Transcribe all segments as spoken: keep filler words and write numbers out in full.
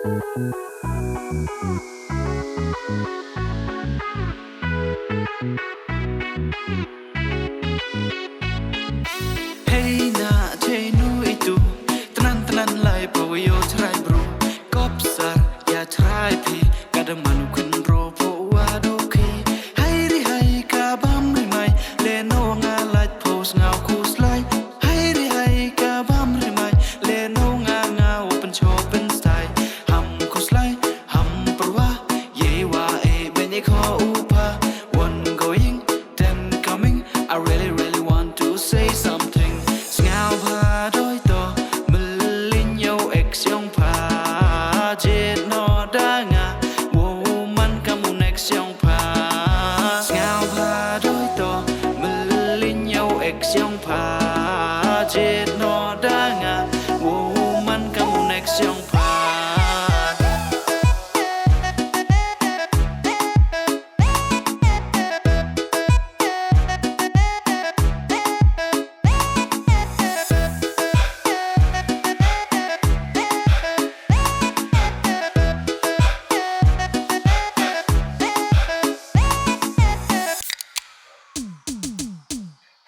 Hei na, jei nu itu, tnan tnan lai pa wa yo chrai bru. Kop sar, ya chrai phi, kada manu kun ro po wa do khi. Hai ri hai ka bam ri mai, le no nga lait po sngau kus lai. Hai ri hai ka bam ri mai, le no nga nga wa pen cho pen stai. Ham kus lai, ham perwa, ye wa e ben ye kho upa. One going, ten coming, I really, really want to say something. Sngau pha doi to, mlin yo ek siong pha, jit no da nga, woman kamu next siong pha. Sngau pha doi to, mlin yo ek siong pha, jit no da nga, woman kamu next siong pha.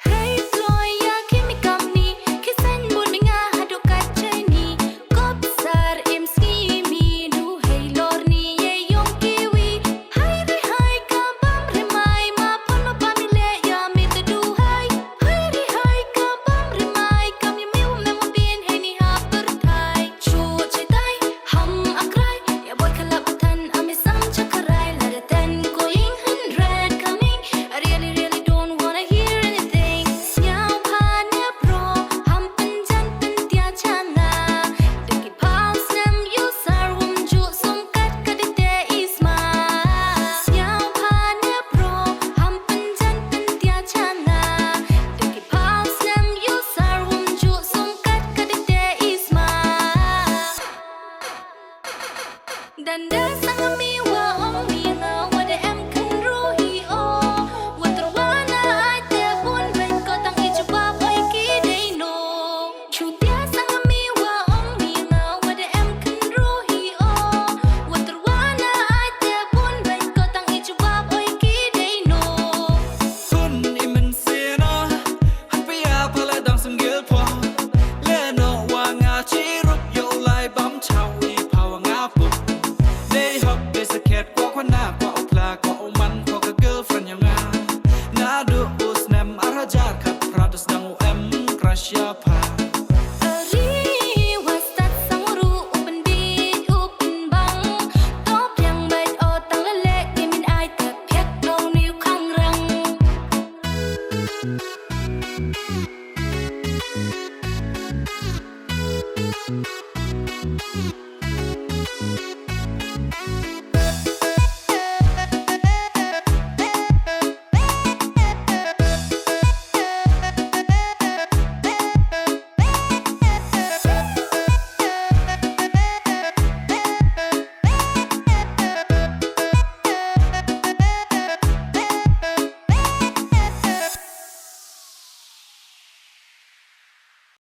Hei ploya kimi kamni, ki sain bun mi nga haduk kachai ni. Kop sar im sngi mi du hei lor ni ye yong kiwi. Hai ri hai ka bam ri mai ma pon ma pam le ya mi te du hai. Hai ri hai ka bam ri mai kam ye mi u me mo bin hei ni ha per thai. Chu chai tai, ham akrai, ya boy kalap tan, ami sang chakarai, lada ten ko ing hundred coming. I really, really don't wanna hear anything. Sngau pha ne bro, ham pen jan pen tia changa. Deki pau snem yu sar wum ju sum kat ka dite isma. Sngau pha ne bro, ham pen jan pen tia changa. Deki pau snem yu sar wum ju sum kat ka dite isma. Dan da sang mi wa ong mi nga wa da em kan ruhi o. Wa ter wa na ai te bun ben ko tang i jubab oi ki dei no. Chu tia sang mi wa ong mi nga wa da em kan ruhi o. Wa ter wa na ai te bun ben ko tang i jubab oi ki dei no. Sun i men sena. Hapia pala dang single pho. Le no wa nga chi rup yo lai bam chau i pha wa nga pup. Dei hok dei sa khet kwa kwa na kwa u pla kwa u man kwa ka girlfriend yo nga. Na du u snem ar hajar khat pra dus dang u em crush ya pha. Ari wa start sang ru u pen bit u pen bang. Top yang bait o tang le le ke min ai ta phet o ni u khang rang.